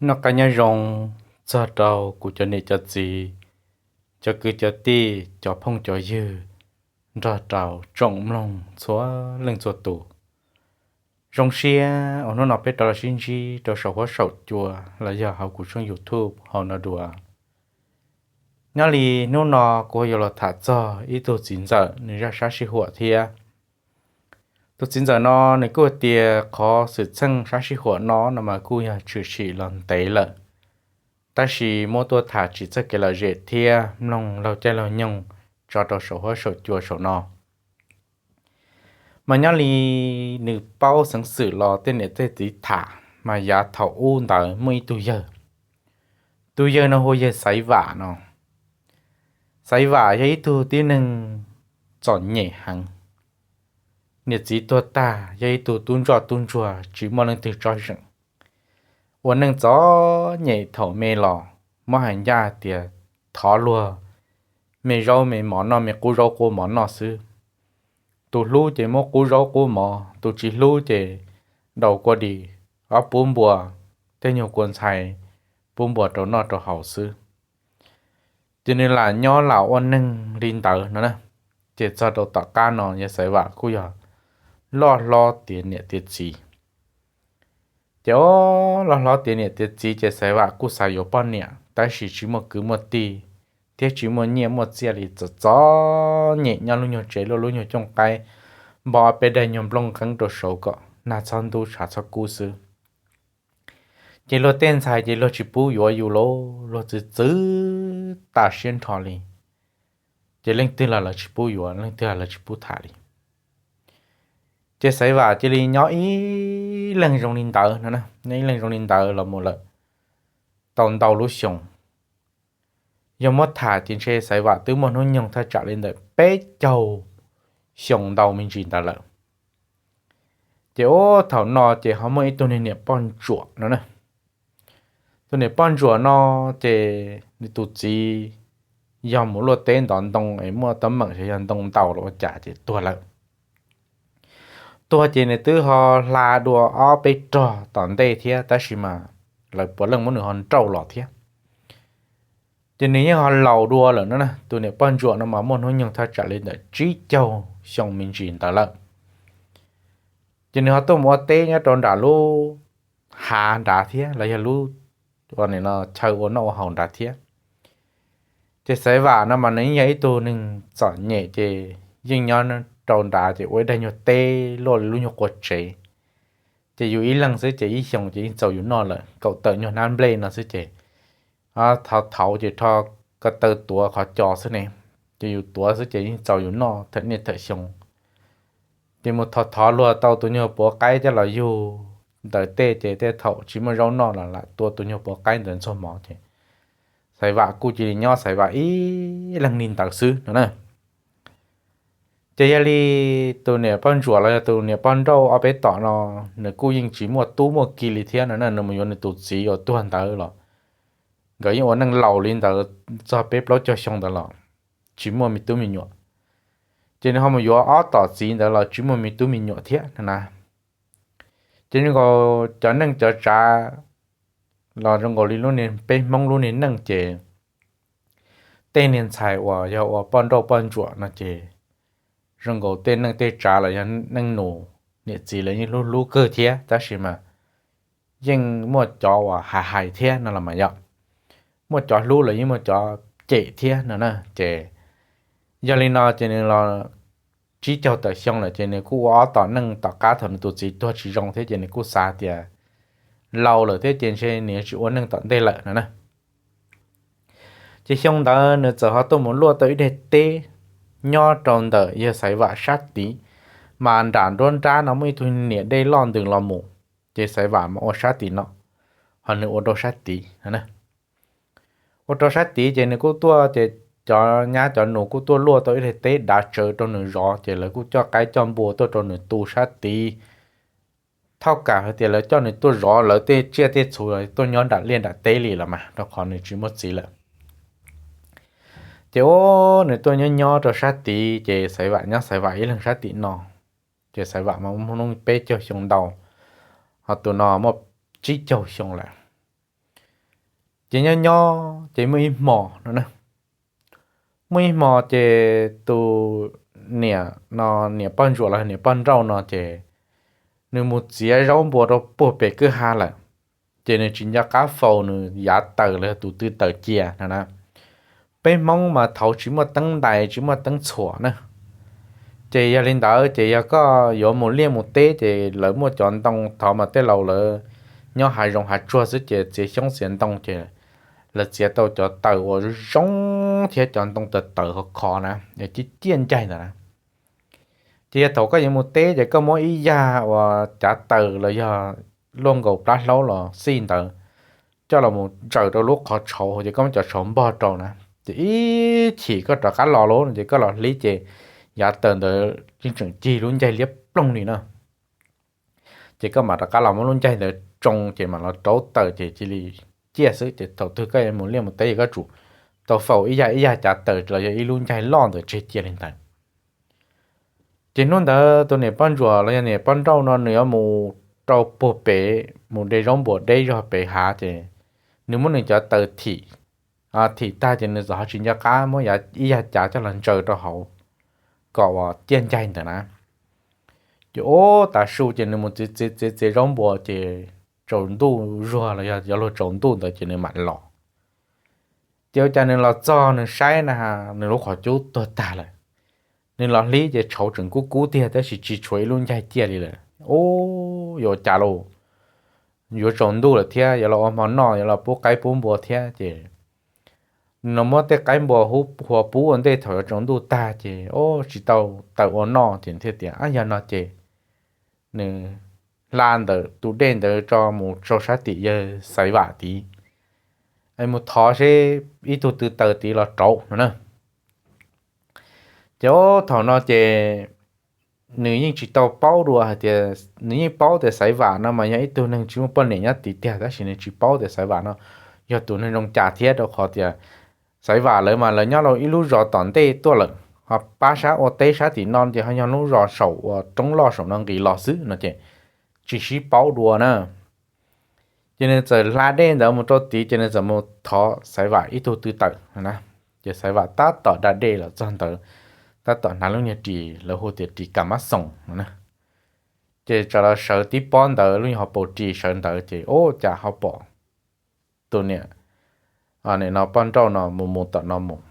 Noj qab nyob zoo txog rau kuv cov niam cov txiv, cov kwv cov tij, cov phooj cov ywg, nrog rau tsoom mloog txhua leej txhua tus. Zoo siab uas hnub no peb rov los sib ntsib rau saum huab saum cua los yog hauv kuv tshooj YouTube hauv no dua. Nyob li hnub no kuv yuav los tham txog ib tug txiv ntxawm nws zaj sab sij huam thiab. Tus txiv ntxawm no nws kuj tias qhov xwm txheej sab sij huam no no mas kuj yog tshwm sim los ntev lawm, tab sis muab tuaj tham tsis txawj kev lom zem thiab mloog laug caij laug nyoog tso rau saum huab saum cua saum no. Mas nyob li nws paub xeev xwm los tej niam tej txiv tham mas yav thaum ub ntawd muaj ib tug yawg. Tus yawg no hu yawg Xaiv Vam no. Xaiv Vam yog ib tug tib neeg txom nyem heev. Niam txiv tuag tag, yog ib tug tub ntsoj tub ntsuag tsis muaj leej twg tsob zeem. Ua neej txom nyem thaum me los muab hais ncaj tias thov luag me zaub me mov noj, me qub zaub qub mov noj xwb. Tus hlub ces muab qub zaub qub mov, tus tsis hlub ces daus kua dis, ob pub npua, tej nyuag kua ntxhais, pub npua rau noj rau haus xwb. Ces nws lam nyob lam ua neeg li ntawd no na. Ces txog rau tom qab no yawg Xaiv Vam kuj yog loj hlob tiav niam tiav txiv. Ces o, loj hlob tiav niam tiav txiv ces Xaiv Vam kuj xav yuav poj niam tab sis tsis muaj kwv muaj tij thiab tsis muaj nyiaj muaj txiaj li, txom txom nyem nyob lub nyuag tsev luaj lub nyuag cooj qaib, npog peb daim nyuag nplooj nqeeb rau saud kom nag txhob ntub tshav txhob kub xwb. Ces luag tej ntxhais ces luag tsis pub yuav yus lauj, luag txwv txwv tas siab nrho li. Ces leej twg los lawv tsis pub yuav, leej twg los lawv tsis pub tham li. Ces Xaiv Vam cia li nyob ib leeg zoo li ntawd no, nyob ib leeg zoo li ntawd los mus lawm tau ntau lub xyoo. Yog muab tham ces ntshe Xaiv Vam twb muaj hnub nyoog thaj tsam li ntawm peb caug xyoo ntau me ntsis ntawd lawm. Ces ub thaum no ces ho muaj ib tug niam poj ntsuam no na. Tus niam poj ntsuam no ces nws tus txiv yog mus luaj teb ntov ntoo es muaj teeb meem xyov yog ntoo ntaus los ua cas ces tuag lawm. Tuag ces nws twb ho hla dua ob peb rog tom ntej thiab tab sis mas lawv puav leej muab nws ho nrauj los thiab. Ces nws yeej ho laus dua lawm no na, tus niam poj ntsuam no mas muaj hnub nyoog thaj tsam li ntawm tsib caug xyoo me ntsis ntawd lawm. Ces nws ho tuaj mus ua teb nyob rau nram lub hav nrad thiab los yog lub chaw ua noj ua haus nrad thiab. Ces Xaiv Vam no mas nws yeej yog ib tug neeg txom nyem ces yeej nyob rau nrad ces ua ib daig nyuag teb luaj li lub nyuag qua tsev. Ces yus ib leeg xwb ces ib xyoos ces yeej txaus yus noj lawm kaum tawm nyuag hnab nplej no xwb ces thov thov ces rho ko taw tuav qhov co xwb ne, ces yus tuav xwb ces yeej txaus yus noj thawm niaj thawm xyoo. Ces mus thov thov luag tau tus nyuag puav qaib coj los yug ntawm tej ces tej thaum tsis muaj zaub noj los lam tua tus nyuag puav qaib ntawd ntxuag mov ces Xaiv Vam kuj cia li nyob Xaiv Vam ib leeg li ntawd xwb no na. Ces yog li tus niam poj ntsuam los yog tus niam poj nrauj ob peb tom no, nws kuj yeej tsis muaj tub muaj ki li thiab no na, nws mus yuav nws tus txiv uas tuag ntawd los nkawd yeej ua neej laus li ntawd txog peb plaub caug xyoo ntawd los tsis muaj me tub me nyuam. Ces nws ho mus yuav ob tom txiv ntawd los tsis muaj me tub me nyuam thiab no na. Ces zoo nkaus cov neej cov tsav los zoo nkaus li lub niag peb Hmoob lub niag neej ces tej niag ntxhais uas yog ua poj nrauj poj ntsuam no ces zoo nkaus tej neej tej tsav los yog neej nus niam txiv lawv yeej hlub hlub kawg thiab tab sis mas yeej muaj cov uas hais hais thiab no los mas yog muaj cov hlub los yeej muaj cov cem thiab no na. Ces yog li no ces nws los tsib caug tawm xyoo lawm ces nws kuj ua ob tom neej tom qab thaum nws tus txiv tuag tsis zoo thiab ces nws kuj xav tias laus lawm thiab ces ntshe nws yuav tsis ua neej tom ntej lawm no na. Ces xyoo ntawd nws txawm ho tuaj mus luaj tau ib daig teb nyob rau ntawm yawg Xaiv Vam sab tid, mas nram nruab nrab no muaj ib tug niam dej loj ntws los mus, ces Xaiv Vam mas ua sab tim no, ho nws ua rau sab tid. Ua rau sab tid ces nws kuj tuaj ces cov nyab cov nus kuj tuaj luaj tau ib daig teb dav tsawv rau nws zov ces lawv kuj coj qaib coj npua tuaj rau nws tu sab tid. Thauj kam hais tias lawv coj nws tuaj zov lawv tej tsiaj tej txhu tuaj nyob nram liaj nram teb li los mas rau qhov nws tsis muaj txiv lawm. Ces ub nws tuaj nyob nyob rau sab tid ces Xaiv Vam nyob Xaiv Vam ib leeg sab tim no. Ces Xaiv Vam mas muaj hnub peb caug xyoo ntau, ho tus no muaj tsib caug xyoo lawm. Ces nyob nyob ces muaj ib hmo no, muaj ib hmo ces tus niam no, niam poj ntsuam los niam poj nrauj no ces nws mus txiav zaub npua rau puag pem kwj ha lawm, ces nws tsis nco qab faus nws yav taws los yog tus tw taws cia no na. Peb Hmoob mas thaud tsis muaj teeb ntais tsis muaj teeb txhuam na. Ces yog li ntawd ces yog koj yuav mus liaj mus teb ces lawv muaj cov ntoo, thaud mas tej laus lawv nyob hav zoov hav tsuag xwb ces txiav xyoob txiav ntoo ces lawv txiav tau cov taws uas zoo thiab cov ntoo tawv tawv khov khov na, ciaj ciaj ncaig ntawd na. Ces yog thaum koj yuav mus teb ces koj muab ib yag uas cav taws los yog luaj nkaus plab hlaub los xij ntawd coj los mus ntsaws rau lub qhov tshauv ces koj muab cov tshauv npog rau na, ces ib chim koj rov qab los lauj ces koj los hlib ces yav taws ntawd yeej tseem cig lub ncaig liab ploog li no. Ces koj mam rov qab los muab lub ncaig ntawd tsoo ces mam los rauv taws ces cia li ciaj xwb. Ces thaum twg koj yuav mus liaj mus teb ces koj tsum tau faus ib yag ib yag cav taws los yog ib lub ncaig loj ntawd tseg cia li ntawd. Ces hnub ntawd tus niam poj ntsuam los yog niam poj nrauj no nws yuav mus rau puag pem mus de zaub npua deb zog pem hav ces nws muab nws cov taws thim, thim tag ces nws txawm ho tsis nco qab muab ib yag cav coj los ntsaws rau hauv kom uas ciaj ncaig ntawd na. Ces ub tav su ces nws mus txiav txiav txiav txiav zaub npua ces tsaus ntuj zuag los yog yuav luag tsaus ntuj ntawd ces nws mam los. Ces ua cas nws los txog nws saib na, nws lub qhov cub tuag tag lawm. Nws los hlib ces tshauv tseem kub kub tiag tab sis tsis tshuav ib lub ncaig ciaj li lawm. Ub, yuav ua cas lauj, yuav tsaus ntuj lawm thiab yuav los ua hmo noj yuav los pub qaib pub npua thiab ces nws muab tej qaib npua hua pub ua ntej thaum yuav tsaus ntuj tag ces ub tsis tau taws ua noj ces thiaj tias ab yog no ces nws hla ntawm tus dej ntawd tso mus rau sab tim yawg Xaiv Vam tid, mus thov seb ib tug tw taws tid los rauv no na. Ces ub thaum no ces nws yeej tsis tau paub dua hais tias, nws yeej paub tias Xaiv Vam no mas yog ib tug neeg tsis muaj poj niam nyob tid tiag tab sis nws tsis paub tias Xaiv Vam no yog tus neeg zoo cas thiab rau qhov tias Xaiv Vam lawv mas lawv nyob rau ib lub zos tom ntej tuaj lawm, ho pab sab ua teb sab tim no ces ho yog lub zos saum uas roob loj saum no nqis los xwb no ces tsis sib paub dua na. Ces nws txawm hla dej ntawd mus rau tid ces nws txawm mus thov Xaiv Vam ib tug tw taws na. Ces Xaiv Vam tab tom da dej los txog ntawd, tab tom hnav lub niag ris lawv hu tias ris kas mab xoos no na. Ces txawm los sawv tib pob ntawd lub nyuag hauv paus ris sawv ntawd ces ub cas ho pom tus niam, niam no poj nrauj no mus mus tom no mus.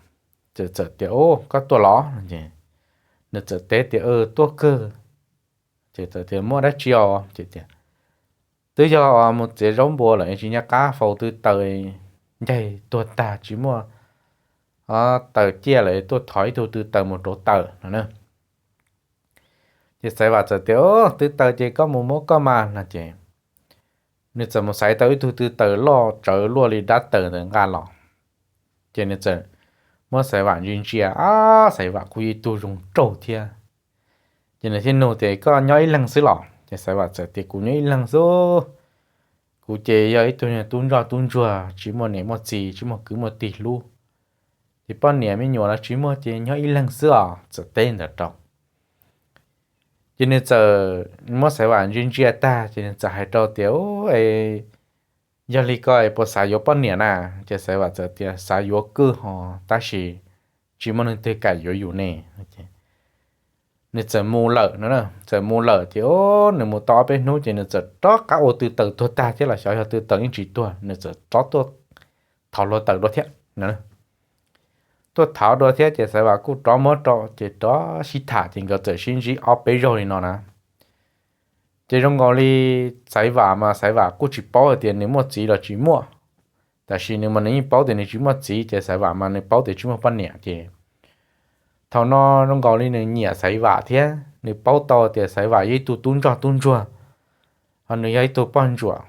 Ces txawm tias ub koj tuaj los no ces nws txawm teb tias tuaj kawg. Ces txawm tias muaj dab tsi os? Ces tias twb yog mus txiav zaub npua lawm tsis nco qab faus tw taws, ncaig tuag tag tsis muaj taws ciaj lawm tuaj thov ib tug tw taws mus rauv taws no na. Ces Xaiv Vam txawm tias tw taws ces koj mus muab koj mas no ces nws txawm mus xaiv tau ib tug tw taws loj tsawv luaj li dab taws ntawd nqa los. Ces nws txawm muab Xaiv Vam ntsia ntsia, ab Xaiv Vam kuj yog ib tug zoo nraug thiab. Ces nws thiaj nug tias koj nyob ib leeg xwb los? Ces Xaiv Vam txawm tias kuv nyob ib leeg xwb, kuv ces yog ib tug tub ntsoj tub ntsuag tsis muaj niam muaj txiv tsis muaj kwv muaj tij hlub, ces poj niam me nyuam los tsis muaj ces nyob ib leeg xwb os. Txawm teb ntawd rau ces nws txawm muab Xaiv Vam ntsia ntsia tag ces nws txawm hais rau tias yog li ko puas xav yuav poj niam na? Ces Xaiv Vam txawm tias xav yuav kawg ho, tab sis tsis muaj neeg twg kam yuav yus ne. Nws txawm mus lawm no, txawm mus lawm ces nws mus tau ob peb hnub ces nws txawm rov qab ua tw taws tuag tag thiab los xyov yog tw taws yeej tsis tuag, nws txawm rov tuaj thov hluav taws dua thiab. Tuaj thov dua thiab ces Xaiv Vam kuj rov muab rau ces rov sib tham ces nkawd txawm sib ntsib ob peb zaug li no na. Ces zoo nkaus li Xaiv Vam mas Xaiv Vam kuj tsis paub hais tias nws muaj txiv los tsis muaj, tab sis nws mas nws yeej paub tias nws tsis muaj txiv ces Xaiv Vam mas nws paub tias tsis muaj poj niam ces thaum no zoo nkaus li nws nyiam Xaiv Vam thiab nws paub tau tias Xaiv Vam yog ib tug tub ntsoj tub ntsuag, ho nws yog ib tug poj ntsuam,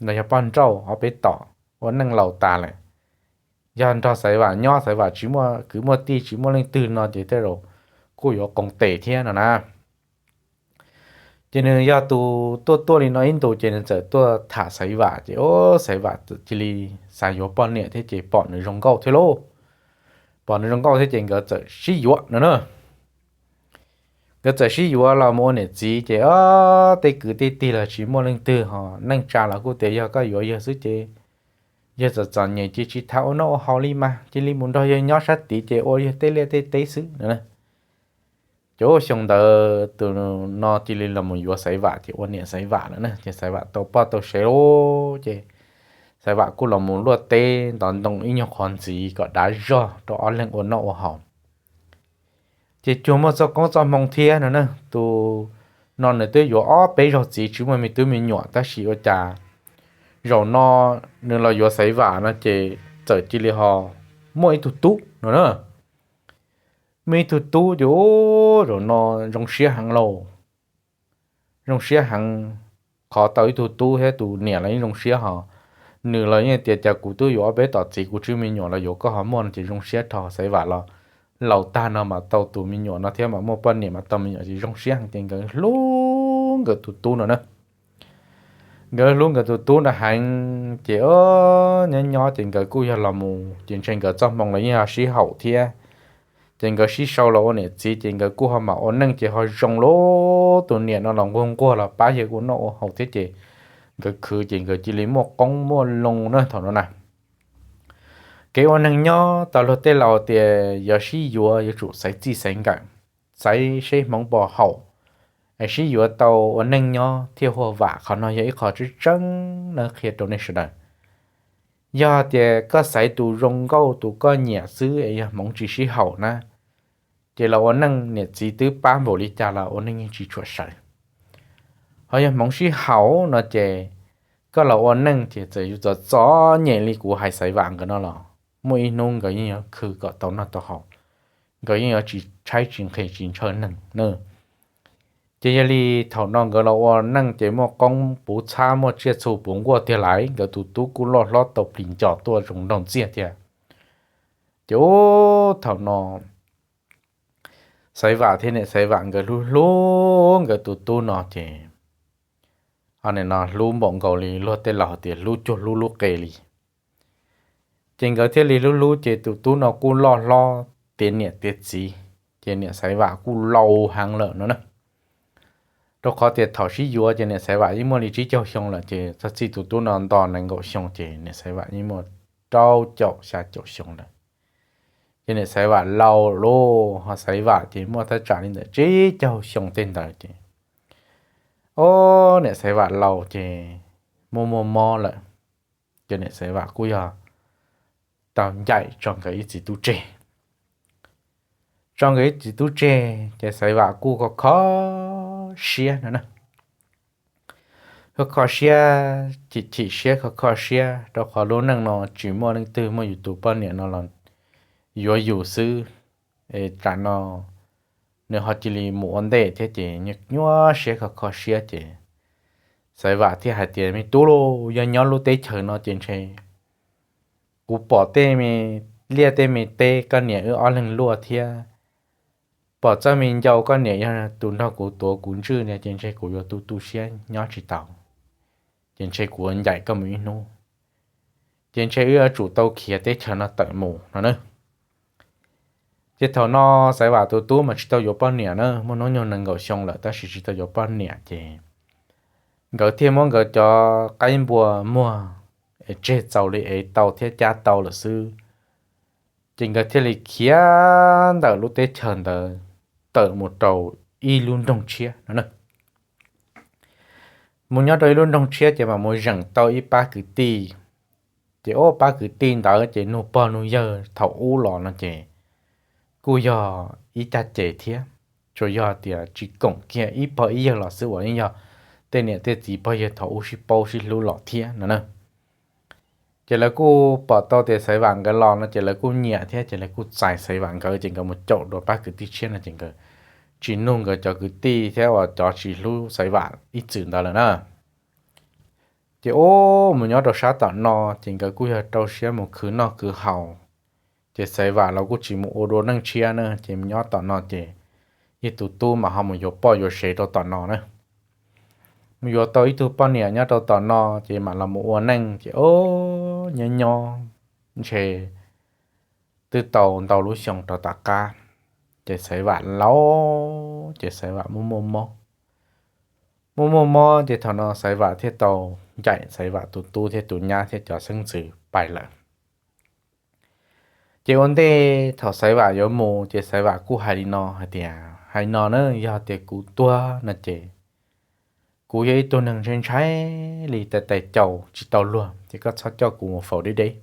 nws yog poj nrauj ob peb tom ua neej laus tas lawm. Yog nrog Xaiv Vam nyob Xaiv Vam tsis muaj kwv muaj tij tsis muaj leej twg no ces tej zaum kuj yuav qoos tes thiab no na. Ces nws yog tus tuaj tuaj li no ib ntus ces nws txawm tuaj tham Xaiv Vam ces Xaiv Vam txawm cia li xav yuav poj niam thiab ces pom nws zoo nkauj thiab lauj. Pom nws zoo nkauj thiab ces nkawd txawm sib yuav no na. Nkawd txawm sib yuav los mus ua niam txiv ces tej kwv tej tij los tsis muaj leej twg ho neej tsa los kuj tias yog koj yuav yawg xwb ces yawg txom txom nyem ces tsis tas ua noj ua haus li mas cia li mus nrog yawg nyob sab tid ces ua yawg tej liaj tej teb xwb no. Ces ua xyoo ntawd tus no cia li los mus yuav Xaiv Vam ces ua niam Xaiv Vam lawm na. Ces Xaiv Vam tau poj tau sev lawm ces Xaiv Vam kuj los mus luaj teb ntov ntoo ib nyuag qhov ntxiv kom dav zog rau ob leeg ua noj ua haus. Ces cuag muaj txoj koob txoj hmoo thiab no na. Tus no nws twb yuav ob peb zaug txiv tsis muaj me tub me nyuam tab sis ua cas zaum no nws los yuav Xaiv Vam no ces txawm cia li ho muaj ib tug tub no na. Muaj ib tug tub ces ua zaum no zoo siab heev lauj. Zoo siab heev, qhov tau ib tug tub thiab tus niam los yeej zoo siab ho. Nws los yeej tias cas kuv twb yuav ob peb tom txiv kuv tsis muaj me nyuam los yuav koj ho muaj no ces zoo siab rau Xaiv Vam los laus tag no mas tau tus me nyuam no thiab mas muaj poj niam mas tau me nyuam ces zoo siab heev ces nkawd hlub nkawd tus tub no na. Nkawd hlub nkawd tus tub no heev ces nyob nyob ces nkawd kuj yog los mus ces ntshe nkawd txoj hmoo los yeej ho sib haum thiab. Ces nkawd sib sau los ua niam txiv ces nkawd kuj ho mam ua neej ces ho zoo lub tus niam no los nquag nquag los pab yawg ua noj ua haus thiab ces nkawd khwv ces nkawd cia li muaj qoob muaj loo na thaum no na. Kev ua neeg nyob tau luag tej laus tias yog sib yuav yuav tsum xaiv txij xaiv nkawm, xaiv seb hmoov puas haum, es sib yuav tau ua neej nyob thiaj huaj vam. Qhov no yog ib qho tseeb tseeb na qhia rau nej sawv daws. Yog tias koj xaiv tus zoo nkauj tus koj nyiam xwb es yog hmoov tsis sib haum na, ces los ua neej niam txiv twb pab npaum li cas los ua neej yeej tsis tshua sawv. Ho yog hmoov sib haum no ces koj los ua neej ces txawm yus txom txom nyem li kuv hais Xaiv Vam nkawd no los muaj ib hnub nkawd yeej yuav khwv kom tau noj tau haus, nkawd yeej yuav tsis tshaib tsis nqhis tsis ntshaw neeg na. Ces yog li thaum no nkawd los ua neej ces muaj qoob puv txhab muaj tsiaj txhu puv nkuaj tiag lais, nkawd tus tub kuj loj hlob tau plis ncos tuaj zoo nraug ntxiag tiag. Ces ub thaum no Xaiv Vam thiab niam Xaiv Vam nkawd hlub hlub nkawd tus tub no ces, o, nim no hlub npaum nkaus li luag tej laus tias hlub cuag hlub lub qe li. Ces nkawd thiaj li hlub hlub ces tus tub no kuj loj hlob tiav niam tiav txiv, ces niam Xaiv Vam kuj laus heev lawm no na. Rau qhov tias thaum sib yuav ces niam Xaiv Vam yeej muaj li tsib caug xyoo lawm ces txog txij tus tub no nto nees nkaum xyoo ces niam Xaiv Vam yeej muaj rau caum xya caum xyoo lawm. Ces niam Xaiv Vam laus lawm ho Xaiv Vam ces muaj thaj tsam li ntawm tsib caug xyoo tej ntawd ces, o, niam Xaiv Vam laus ces muaj muaj mob lawm, ces niam Xaiv Vam kuj yog tau ncaim tso nkawd ib txiv tub tseg. Tso nkawd ib txiv tub tseg ces Xaiv Vam kuj kho kho siab no na. Kho kho siab, chim chim siab kho kho siab rau qhov lub neej no tsis muaj leej twg muaj yus tus poj niam no los yuav yus xwb, es tam no nws ho cia li mus ua ntej thiab ces nyuaj siab kho kho siab ces Xaiv Vam thiaj hais tias, me tub lauj, yog nyob lub teb chaws no ces ntshe kuv pom tej me liaj tej me teb koj niam wb ob leeg luaj thiab, pom txoj me ncau koj niam yog tus nrog kuv tuav kuv ntswj no ces ntshe kuv yuav tu tu siab nyob tsis tau, ces ntshe kuv yuav ncaim koj mus ib hnub, ces ntshe wb yuav tsum tau khiav teb chaws no tawm mus no na. Ces thaum no Xaiv Vam tus tub mas tsis tau yuav poj niam na, muaj hnub nyoog nees nkaum xyoo lawm tab sis tsis tau yuav poj niam ces nkawd thiaj muab nkawd cov qaib npua muag es tseg txaus li ev tau thiab cab tau lawm xwb. Ces nkawd thiaj li khiav ntawm lub teb chaws ntawd tawm mus rau ib lub nroog tshiab no na. Mus nyob rau ib lub nroog tshiab ces mam mus zeem tau ib pab kwv tij. Ces ua pab kwv tij ntawd ces nug pog nug yawg thaum ub los no ces kuj yog ib caj ces thiab, tsuas yog tias tsis koom kiag ib pog ib yawg los xwb uas yeej yog tej niam tej txiv pog yawg thaum ub sib paub sib hlub los thiab no na. Ces lawv kuj pom tau tias Xaiv Vam nkawd los no ces lawv kuj nyiam thiab ces lawv kuj txais Xaiv Vam nkawd ces nkawd mus caum dua pab kwv tij tshiab no ces nkawd tsis nug nkawd cov kwv tij thiab uas cov tsis hlub Xaiv Vam ib txwm ntawd lawm na. Ces ub mus nyob rau sab tom no ces nkawd kuj yog rau siab mus khwv noj khwv haus. Ces Xaiv Vam los kuj tsis mus ua dua neej tshiab na ces mus nyob tom no ces yog tus tub mas ho mus yuav poj yuav sev rau tom no na. Mus yuav tau ib tug poj niam nyob rau tom no ces mam los mus ua neej ces ub nyob nyob ntshe twb tau ntau lub xyoo rau tom qab, ces Xaiv Vam laus ces Xaiv Vam muaj muaj mob. Muaj muaj mob ces thaum no Xaiv Vam thiaj tau ncaim Xaiv Vam tus tub thiab tus nyab thiab cov xeeb ntxwv pais lawm. Ces ua ntej thaum Xaiv Vam yuav mus ces Xaiv Vam kuj hais li no hais tias, hais no na, yog tias kuv tuag no ces kuv yog ib tug neeg ntshai ntshai li, tais tais caus tsis tau luag, ces koj txhob coj kuv mus faus deb deb.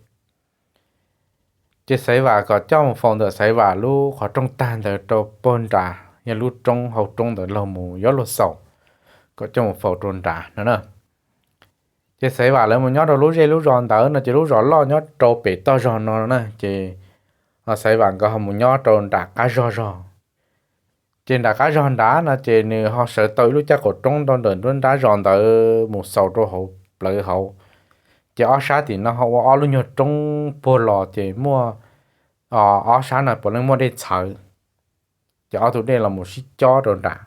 Ces Xaiv Vam kom coj mus faus ntawm Xaiv Vam lub qhov rooj tag ntawd rau puag nrad, yog lub roob hauv roob ntawd los mus yuav luag xaus, kom coj mus faus rau nrad no na. Ces Xaiv Vam lawv mus nyob rau lub zej lub zos ntawd no ces lub zos loj nyob rau pem toj zog no na, ces Xaiv Vam nkawd ho mus nyob rau nram qab zog zog. Ces nram qab zog nrad no ces nws ho sawv tau ib lub caj qaum roob rau ntawm nruab nrab zos ntawd mus xaus rau hauv plawv hauv. Ces ob sab tim no ho ua ob lub nyuag roob puag los ces muaj, ob sab no puav leej muaj dej txhawv. Ces ob tug dej los mus sib cob rau nram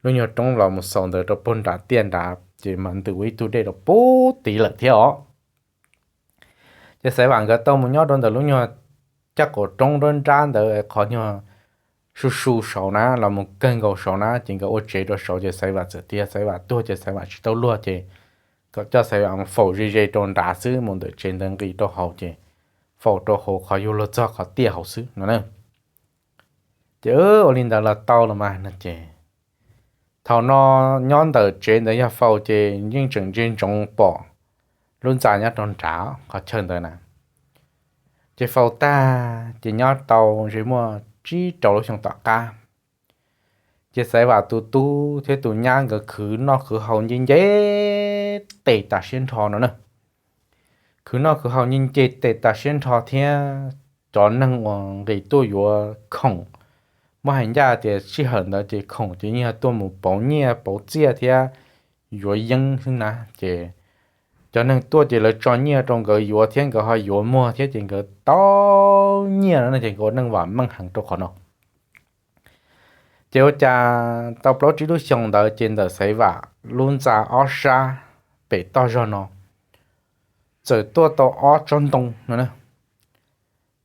lub nyuag roob los mus xaus ntawd rau puag nram tiaj nrad ces mas ntws ua ib tug dej rau puag tid lawm thiab os. Ces Xaiv Vam nkawd tau mus nyob rau ntawm lub nyuag caj qaum roob nruab nrab ntawd qhov nyuag su su saud na los mus kawg nkaus saud na, ces nkawd ua tsev rau saud. Ces Xaiv Vam txawm tias Xaiv Vam tuag ces Xaiv Vam tsis tau luag ces kom coj Xaiv Vam mus faus ze ze rau nrad xwb, mus ntawm tsev ntawd nqis rau hauv ces faus rau hauv qhov yuav luag txog qhov tiaj hauv xwb no na. Ces ua li ntawd los tau los mas no ces thaum no nyob ntawm tsev ntawd yog faus ces yeej tseem ntsia ntsoov pom lub ntxa nyob rau nrad qhov chaw ntawd na. Ces faus tag ces nyob tau ntshe muaj tsib rau lub xyoo tom qab, ces Xaiv Vam tus tub thiab tus nyab nkawd khwv noj khwv haus nce nce tes tas siab nrho no na. Khwv noj khwv haus nce nce tes tas siab nrho thiab cov neeg uas nqis tuaj yuav khoom, muab hais ncaj tias sij hawm ntawd ces khoom ces yeej yog tuaj mus pauv nyiaj pauv txiaj thiab yuav yeeb xwb na. Ces cov neeg tuaj ces lawv tso nyiaj rau nkawd yuav thiab nkawd ho yuav muag thiab ces nkawd tau nyiaj no ces nkawd ua neej vam meej heev rau qhov no. Ces ua cas tau plaub tsib lub xyoo ntawd ces ntawm Xaiv Vam lub ntxa ob sab pem toj zog no txawm tuaj tau ob tsob ntoo no na.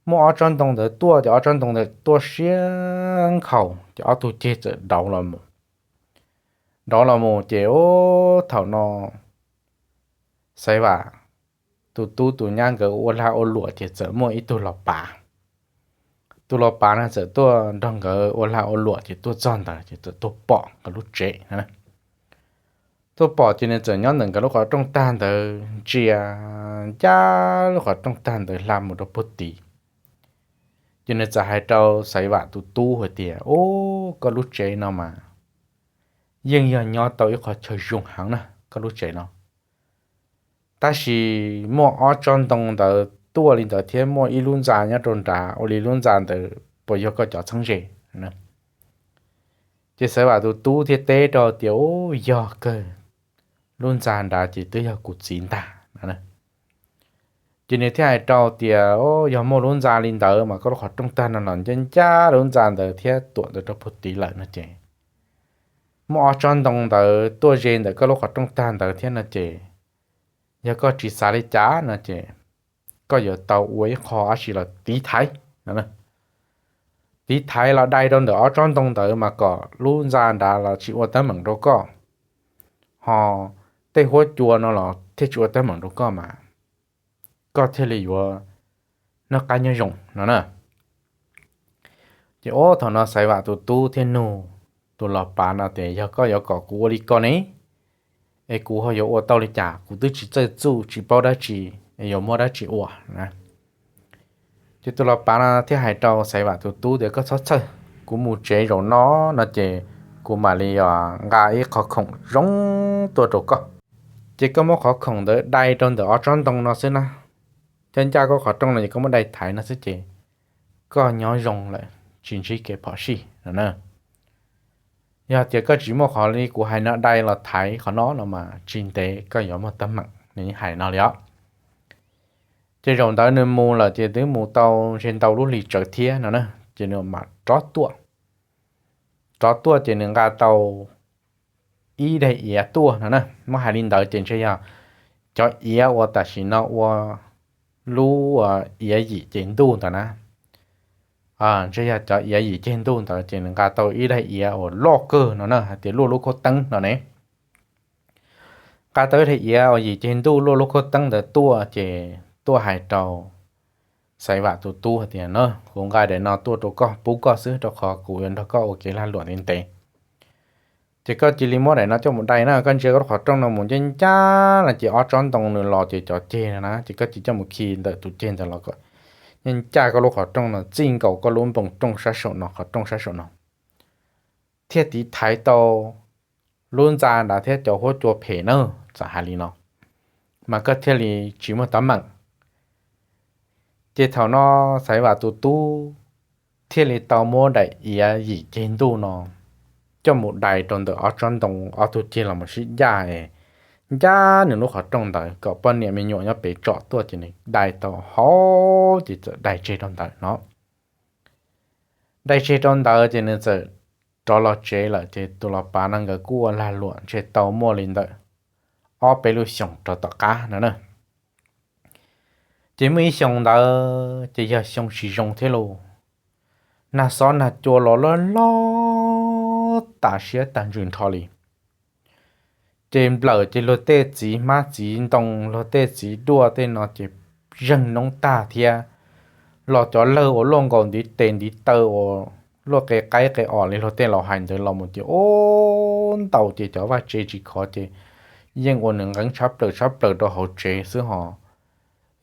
Muaj ob tsob ntoo ntawd tuaj ces ob tsob ntoo ntawd tuaj siab nkhaus ces ob tug ceg txawm dauv los mus. Dauv los mus ces ub thaum no Xaiv Vam tus tub tus nyab nkawd ua lag ua luam ces txawm muaj ib tug los pav. Tus los pav no txawm tuaj nrog nkawd ua lag ua luam ces tuaj txog ntawd ces txawm tuaj pom nkawd lub tsev no. Tuaj pom ces nws txawm nyob ntawm nkawd lub qhov rooj tag ntawd ntsia ncaj lub qhov rooj tag ntawd hla mus rau puag tid. Ces nws txawm hais rau Xaiv Vam tus tub hais tias, ub, koj lub tsev no mas yeej yog nyob tau ib qho chaw zoo heev na koj lub tsev no. Tab sis muaj ob tsob ntoo ntawd tuaj li ntawd thiab muaj ib lub ntxa nyob rau nrad, ua li lub ntxa ntawd puas yog koj cov txheeb ze? Ces Xaiv Vam tus tub thiaj teb rau tias, ub, yog kawg, lub ntxa nrad ces twb yog kuv txiv ntag no. Ces nws thiaj hais rau tias, yog muaj lub ntxa li ntawd mas koj lub qhov rooj tag no los ncaj ncaj lub ntxa ntawd thiab tuam ntawd rau puag tid lawm no ces, muaj ob tsob ntoo ntawd tuaj ze ntawm koj lub qhov rooj tag ntawd thiab no ces, yog koj tsis xav li cas no ces koj yuav tau ua ib qho dab tsi los tiv thaiv no, tiv thaiv los dai rau ntawm ob tsob ntoo ntawd mas kom lub ntxa nrad los tsis ua teeb meem rau koj, ho tej huab cua no los thiaj tsis ua teeb meem rau koj mas koj thiaj li yuav noj qab nyob zoo no na. Ces ub thaum no Xaiv Vam tus tub thiaj nug tus los pav no tias, yog koj yuav kom kuv ua li ko ne, es kuv ho yuav ua tau li cas? Kuv twb tsis txawj txuj tsis paub dab tsi, es yuav muab dab tsi ua na? Ces tus los pav no thiaj hais rau Xaiv Vam tus tub tias, koj txhob txhawj, kuv mus tsev zaum no no ces kuv mam li nqa ib qho khoom zoo tuaj rau koj. Ces koj muab qhov khoom ntawd dai rau ntawm ob tsob ntoo no xwb na, coj ncaj koj qhov rooj no ces koj muab dai thaiv no xwb ces koj nyob zoo lawm, tsis ntsib kev phom sij no na. Yog tias koj tsis muaj qhov li kuv hais no dai los thaiv qhov no no mas tsis ntev koj yuav muaj teeb meem, nws hais no li os. Ces zaum ntawd nws mus lawm ces twb mus tau ntshe ntau lub hlis tsawv thiab no na, ces nws mam rov tuaj. Rov tuaj ces nws nqa tau ib daim iav tuaj no na, muab hais li ntawd ces ntshe yog cov iav uas tam sim no ua lub iav yim ces ntuj ntawd na. Ntshe yog cov iav yim ceg ntuj ntawd ces nws nqa tau ib daim iav uas loj kawg no na, hais tias luaj lub khaub teeb no ne. Pab tau ib daim iav uas yim ceg ntuj luaj lub khaub teeb ntawd tuaj ces tuaj hais rau Xaiv Vam tus tub hais tias, Na, kuv nqa daim no tuaj rau koj, pub koj xwb, rau qhov kuv yuav nrog koj ua kev lag luam ntev ntev. Ces koj cia li muab daim no coj mus dai na, koj ntsia koj lub qhov rooj no mus ncaj ncaj no ces ob tsob ntoo nws los ces cov ceg no na, ces koj cia li coj mus khi ntawm tus ceg ntawd los kom ncaj ncaj koj lub qhov rooj no, txij nkaus koj lub npoo rooj sab saum no, qhov rooj sab saum no, thiaj tiv thaiv tau lub ntxa nrad thiab cov huab cua phem na, txawm hais li no, mas koj thiaj li tsis muaj teeb meem. Ces thaum no Xaiv Vam tus tub thiaj li tau muab daim iav yim ceg ntuj no coj mus dai rau ntawm ob tsob ntoo, ob tug ceg los mus sib ncaj es ncaj nws lub qhov rooj ntawd kom poj niam me nyuam nyob pem tsom tuaj ces nws dai tau hauv ces txawm dai tseg rau ntawd no. Dai tseg rau ntawd ces nws txawm rov los tsev lawm ces tus los pav no nkawd kuj ua lag luam ntshe tau muaj li ntawm ob peb lub xyoos rov tom qab no na. Ces muaj ib xyoo ntawd ces yog xyoo tsis zoo thiab lauj, nag xob nag cua los loj loj tas siab tag ntsws nrho li. Ces nplawm ces luag tej txiv hmab txiv ntoo, luag tej txiv duaj tej no ces zeeg noob tag thiab, los cov lawg uas luaj nkaus ntiv tes ntiv taw uas luaj qe qaib qe os li luag tej laus hais ntawd los mus ces ua ntau ces cov vaj tsev tsis khov ces yeej ua nws nqeeb tshab plaws tshab plaws rau hauv tsev xwb hos.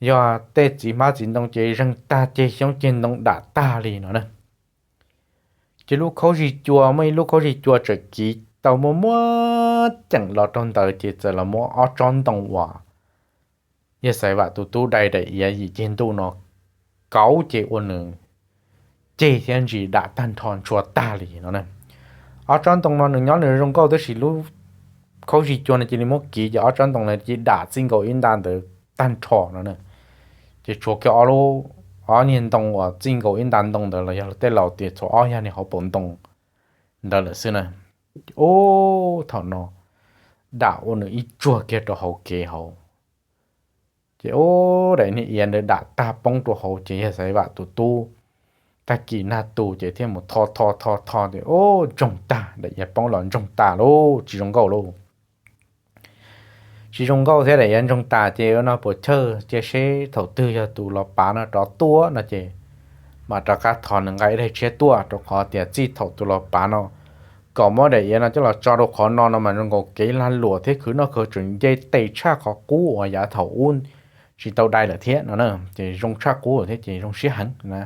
Yog tej txiv hmab txiv ntoo ces zeeg tag ceg xyoob ceg ntoo dam tag li no na. Ces lub khaub zig cua, muaj ib lub khaub zig cua txawm kiv tau muaj muaj ceem los rau ntawd ces txawm los muab ob tsob ntoo uas yog Xaiv Vam tus tub dai daim iav yim ceg ntuj no kauv ces ua nws ceg thiab ntsis dam tag nrho ntshua tag li no na. Ob tsob ntoo no nws nyob nws zoo nkauj tab sis lub khaub zig cua no cia li muab kiv ces ob tsob ntoo no cia li dam txij nkaus ib nta ntawd tag nrho no na. Ces tshuav kiag ob lub, ob niag ntoo uas txij nkaus ib nta ntoo ntawd los yog luag tej laus tias tshuav ob yag niag hauv paus ntoo ntawd lawm xwb na. Ub, thaum no dam ua nws ib tsuag kiag rau hauv kev hauv. Ces ub, daim niag iav ntawd dam tag poob rau hauv ces yog Xaiv Vam tus tub tag kis nag tu ces thiaj mus tho tho tho tho ces ub, ntsoog tag, daim iav poob los ntsoog tas lauj, tsis zoo nkauj lauj. Tsis zoo nkauj thiab daim iav ntsoog tas ces ua no puas chawj cia seb thaum twg yog tus los pav no rov tuaj no ces mam rov qab thov nws nqa ib daim tshiab tuaj, rau qhov tias txij thaum tus los pav no kom muab daim iav no coj los tso rau qhov no no mas zoo nkaus kev lag luam thiab khwv noj khwv haus tseem nce tes tshaj qhov qub uas yav thaum ub tsis tau dai lawm thiab no na, ces zoo tshaj qub thiab ces zoo siab heev na.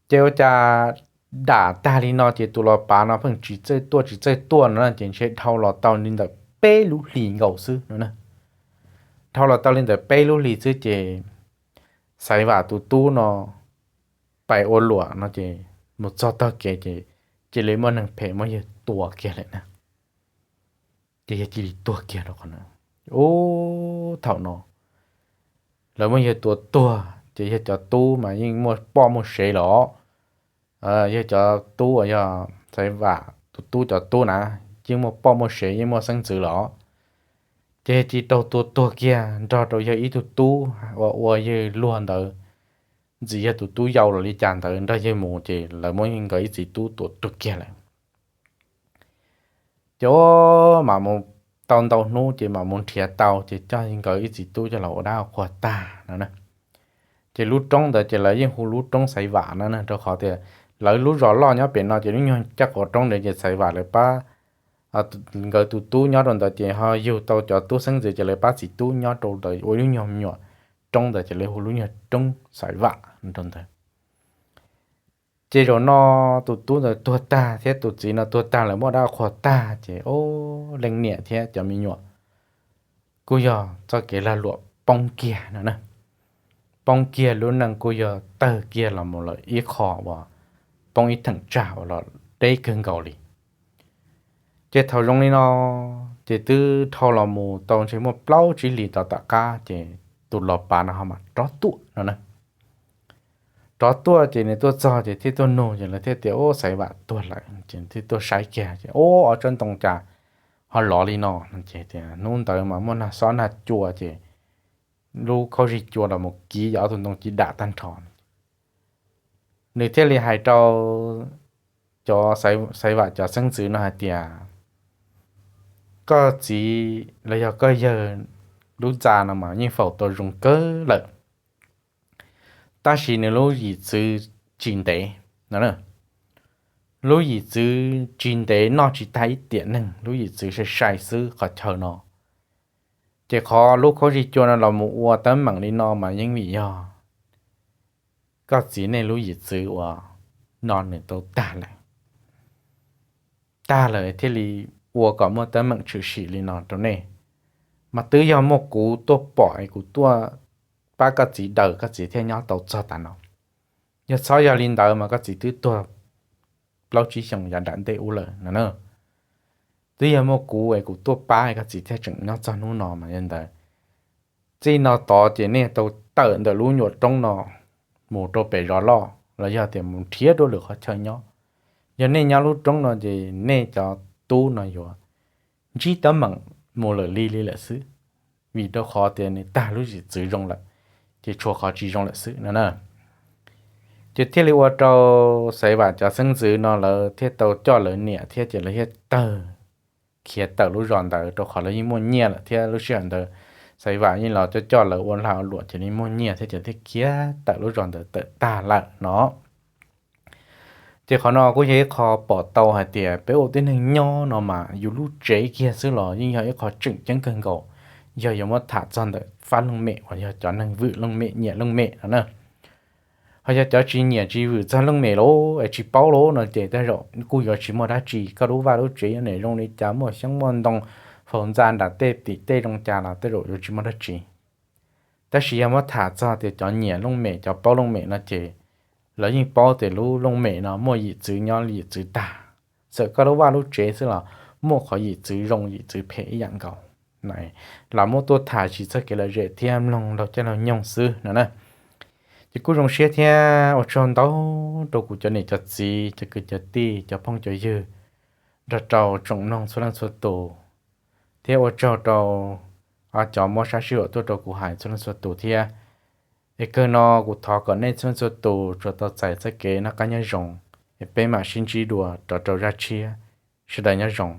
Ces ua cas dam tag li no ces tus los pav no pheej tsis txawj tuaj tsis txawj tuaj no na, ces ntshe dhau los tau li ntawm peb lub hlis nkaus xwb no na. Dhau los tau li ntawm peb lub hlis xwb ces Xaiv Vam tus tub no pais ua luam no ces mus txog tog kev ces cia li muaj neeg phem muab yawg tua kiag lawm na. Ces yawg cia li tuag kiag rau qhov no. Ub, thaum no lawv muab yawg tua tuag ces yawg cov tub mas yeej muaj poj muaj sev los, yawg cov tub uas yog Xaiv Vam tus tub cov tub na, yeej muaj poj muaj sev yeej muaj xeeb ntxwv los, ces yawg cia li raug tua tuag kiag nrog rau yawg ib tug tub uas ua yawg luag ntawd, ntxim yog tus tub yau los li cas ntawd nrog yawg mus ces lawv muab nkawd ib txiv tub tua tuag kiag lawm. Ces ua mam mus tau ntau hnub ces mam mus nrhiav tau ces coj nkawd ib txiv tub coj los ua dab ua qhuas tag no na. Ces lub roob ntawd ces lawv yeej hu lub roob Xaiv Vam no na, rau qhov tias lawv lub zos loj nyob pem no ces lub nyuag caj quav roob ntawd ces Xaiv Vam lawv pab, nkawd tus tub nyob rau ntawd ces ho yug tau cov tub xeeb ntxwv ces lawv pab txiv tub nyob rau ntawd ua lub nyuag me nyuam roob ntawd ces lawv hu lub nyuag roob Xaiv Vam rau ntawd. Ces zaum no tus tub ntawd tuag tag thiab tus txiv no tuag tag lawv muab dab qhuas tag ces ub, leej niam thiab cov me nyuam kuj yog txoj kev lag luam poob kiag no na. Poob kiag lub neej kuj yog tawg kiag los mus lawm ib qho uas poob ib theem tsag uas los deb kawg nkaus li. Ces thaum zoo li no ces twb dhau los mus tau ntshe muaj plaub tsib hlis tom tom qab ces tus los pav no ho mam rov tuaj no na. Rov tuaj ces nws tuaj txog ces thiaj tuaj nug ces lawv thiaj tias, Ub, Xaiv Vam tuag lawm. Ces thiaj tuaj saib kiag ces, Ub, ob tsob ntoo cas ho lov li no? Ces tias, Hnub ntawd mas muaj nag xob nag cua ces lub khaub zig cua los mus kiv ces ob tug ntoo cia li dam tag nrho. Nws thiaj li hais rau cov Xaiv Vam cov xeeb ntxwv no hais tias, koj txiv los yog koj yawg lub ntxa no mas yeej faus tau zoo kawg lawm, tab sis nws lub yim txwv tsis ntev no. Lub yim txwv tsis ntev, noj tsis tag ib tiam neeg, lub yim txwv sai sai xwb qhov chaw no. Ces qhov lub khaub zig cua no los mus ua teeb meem li no mas yeej vim yog koj txiv nej lub yim txwv uas no nws tau tag lawm. Tag lawm thiaj li ua kom muaj teeb meem tshwm sim li no rau nej. Mas twb yog muaj kuv tuaj pom es kuv tuaj pab koj txiv daws koj txiv thiaj nyob tau txog tas no. Yog txhob yog li ntawd mas koj txiv twb tuag plaub tsib xyoos yav nram ntej ub lawm no. Twb yog muaj kuv es kuv tuaj pab koj txiv thiaj tseem nyob txog hnub no mas yog ntawd. Txij no tod ces nej tau tawm ntawm lub nyuam roob no mus rau pem zos loj los yog tias mus nrhiav dua lwm qhov chaw nyob. Yog nej nyob lub roob no ces nej cov tub no yuav ntsib teeb meem mus lawm li li lawm xwb, vim rau qhov tias nws tag lub yim txwv zoo lawm, ces tshuav qhov tsis zoo lawm xwb no na. Ces thiaj li ua rau Xaiv Vam cov xeeb ntxwv no lawv thiaj tau coj lawv niam thiab ces lawv thiaj tawg khiav tawm lub zos ntawd rau qhov lawv yeej muaj nyiaj lawm thiab lub sij hawm ntawd Xaiv Vam yeej los coj coj lawv ua lag ua luam ces yeej muaj nyiaj thiab ces thiaj khiav tawm lub zos ntawd tawm tag lawm no. Ces qhov no kuj yog ib qho pom tau hais tias peb ua tib neeg nyob no mas yus lub tsev kiag xwb los yeej yog ib qho tseem ceeb kawg nkaus, yog yuav muab tham txog ntawm fab looj mem uas yog cov neeg vwm looj mem nyiam looj mem no na. Ho yog cov tsis nyiam tsis vwm txog looj mem los es tsis paub los no ces tej zaum kuj yuav tsis muaj dab tsi, koj lub vaj lub tsev yuav niam zoo li cas, muaj xyoob muaj ntoo, faus ntxa nram tej tim tej zoo cas los tej zaum yuav tsis muaj dab tsi. Tab sis yog muab tham txog tias cov nyiam looj mem cov paub looj mem no ces lawv yeej paub tias lub looj mem no muaj yim txwv nyob yim txwv tag. Txawm koj lub vaj lub tsev xwb los muaj qhov yim txwv zoo yim txwv phem ib yam nkaus. Los muab tuaj tham tsis txoj kev lom zem thiab mloog laug caij laug nyoog xwb no na. Ces kuj zoo siab thiab ua tsaug ntau rau kuv cov niam cov txiv cov kwv cov tij cov phooj cov ywg nrog rau tsoom mloog txhua leej txhua tus, thiab ua tsaug rau cov muab sab sij huam tuaj rau kuv hais txhua leej txhua tus thiab. Es kawg no kuv thov kom nej txhua leej txhua tus tsuas tau txais txoj kev noj qab nyob zoo, es peb mam sib ntsib dua rov rau zaj tshiab. Sawv daws nyob zoo.